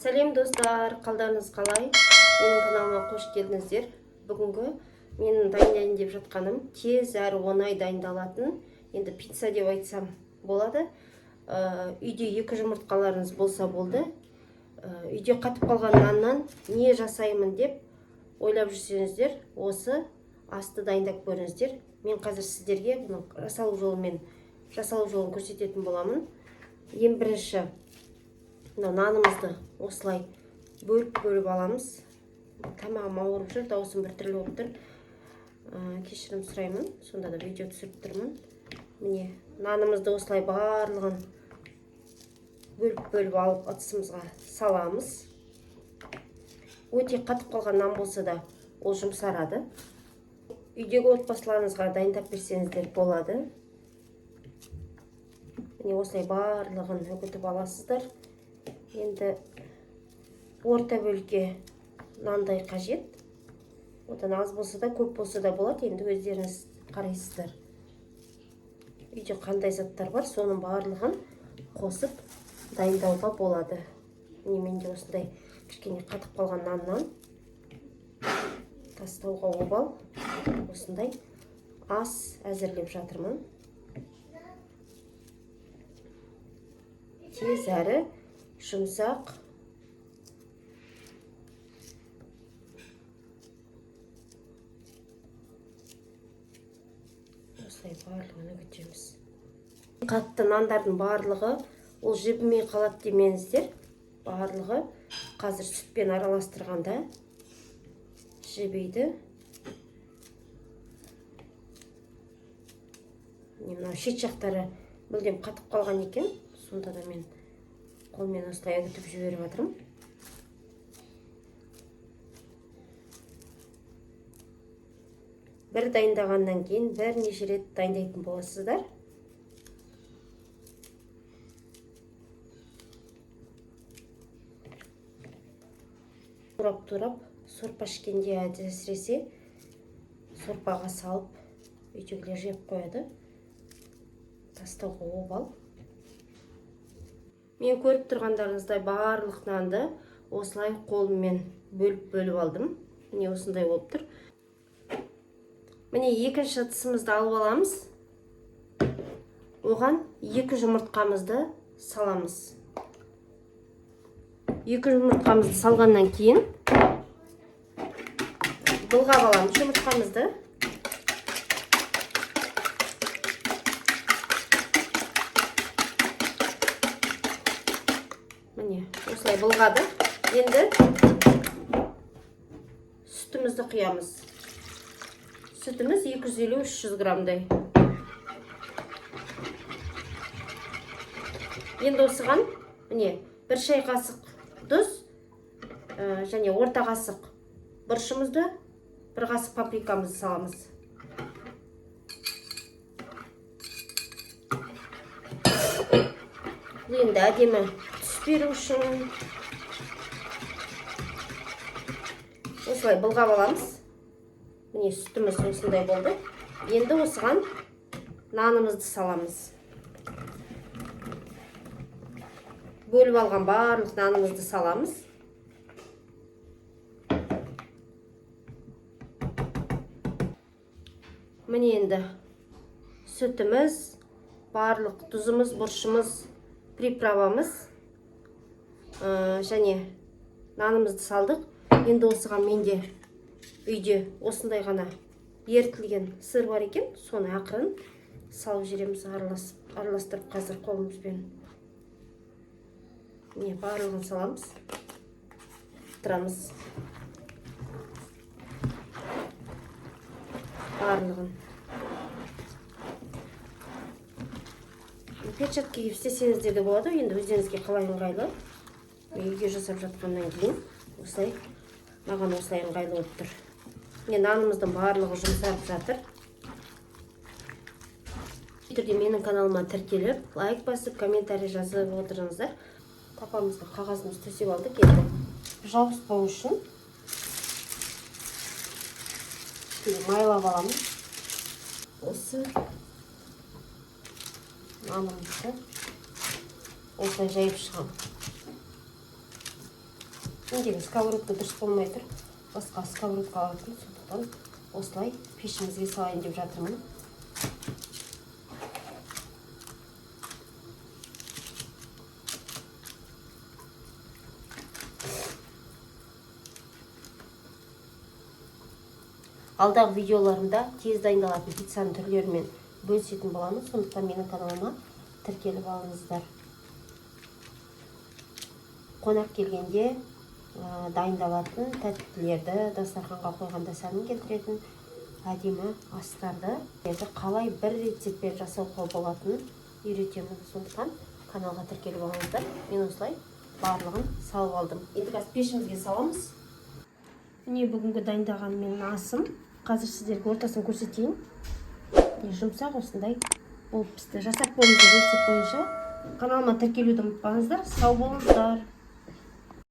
Сәлем, достар! Қалдарыңыз қалай? Менің каналыма қош келдіңіздер. Бүгінгі менің дайындайын деп жатқаным тез әрі оңай дайындалатын, енді пицца деп айтсам болады. Үйде екі жұмыртқаларыңыз болса болды. Үйде қатып қалған наннан не жасаймын деп ойлап жүрсеңіздер, осы асты дайындап көріңіздер. Мен қазір сіздерге бұның жасалу жолын көрсететін боламын. Ең бірінші мына нанымызды осылай бөліп-бөліп аламыз. Тамағым ауырып жүр, дауысым біртүрлі болып тұр. Кешірім сұраймын, сонда да видео түсіріп тұрмын. Міне, нанымызды осылай барлығын бөліп-бөліп алып ыдысымызға саламыз. Өте қатып қалған нан болса да ол жұмсарады. Үйдегі отбасыларыңызға дайындап берсеңіздер болады. Міне, осылай барлығын үгітіп аласыздар. Енді орта бөлке нандай қажет. Одан аз болса да, көп болса да болады. Енді өздеріңіз қарайсыздар. Үйде қандай заттар бар, соның барлығын қосып дайындауға болады. Міне, менде осындай кішкене қатып қалған наннан тастауға обал осындай ас әзірлеп жатырмын. Тез әрі жұмсақ. Осылай барлығын үгітеміз. Қатты нандардың барлығы ол жібімей қалады демеңіздер. Барлығы қазір сүтпен араластырғанда жібиді. Міне, мынау шет жақтары мүлдем қатып қалған екен. Сонда да мен қолмен осылай үгітіп жіберіп жатырмын. Бір дайындағаннан кейін бірнеше рет дайындайтын боласыздар. Турап-турап сорпа ішкенде әсіресе сорпаға салып үйдегілер жеп қояды. Тастауға обал. Мен көріп тұрғандарыңыздай барлық нанды осылай қолыммен бөліп-бөліп алдым. Міне, осындай болып тұр. Міне, екінші ыдысымызды алып аламыз. Оған екі жұмыртқамызды саламыз. Екі жұмыртқамызды салғаннан кейін былғап аламыз жұмыртқамызды. Міне, осылай былғадық. Енді сүтімізді құямыз. Сүтіміз 250-300 граммдай. Енді осыған міне бір шай қасық тұз, және орта қасық бұрышымызды, бір қасық паприкамызды саламыз. Бұл енді әдемі түс беру үшін осылай былғап аламыз. Міне, сүтіміз осындай болды. Енді осыған нанымызды саламыз. Бөліп алған барлық нанымызды саламыз. Міне, енді сүтіміз, барлық тұзымыз, бұрышымыз, приправамыз, және нанымызды салдық. Енді осыған менде үйде осындай ғана ерітілген сыр бар екен, соны ақырын салып жібереміз, араластырып қазір қолымызбен. Міне, барлығын саламыз, тұрамыз барлығын. Перчатка киіп істесеңіздер де болады, енді өздеріңізге қалай ыңғайлы. Мен үйде жасап жатқаннан кейін осылай, маған осылай ыңғайлы болып тұр. Міне, нанымыздың барлығы жұмсарып жатыр. Түрде менің каналыма тіркеліп, лайк басып, комментарий жазып отырыңыздар. Папамызға қағазымызды төсеп алдық. Енді жабыспау үшін майлап аламыз. Осы нанымызды осылай жайып шығамын. Мендегі сковородка дұрыс болмай тұр, басқа сковородка алатын, сондықтан осылай пешімізге салайын деп жатырмын. Алдағы видеоларымда тез дайындалатын пиццаның түрлерімен бөлісетін боламын, сондықтан менің каналыма тіркеліп алыңыздар. Қонақ келгенде дайындалатын тәттілерді, дастарханға қойғанда сәнін келтіретін әдемі астарды қалай бір рецептпен жасауға болатынын үйретемін. Сондықтан каналға тіркеліп алыңыздар. Мен осылай барлығын салып алдым. Енді қазір пешімізге саламыз. Міне, бүгінгі дайындаған менің асым. Қазір сіздерге ортасын көрсетейін. Міне, жұмсақ осындай болып пісті. Жасап көріңіздер рецепт бойынша. Каналыма тіркелуді ұмытпаңыздар. Сау болыңыздар.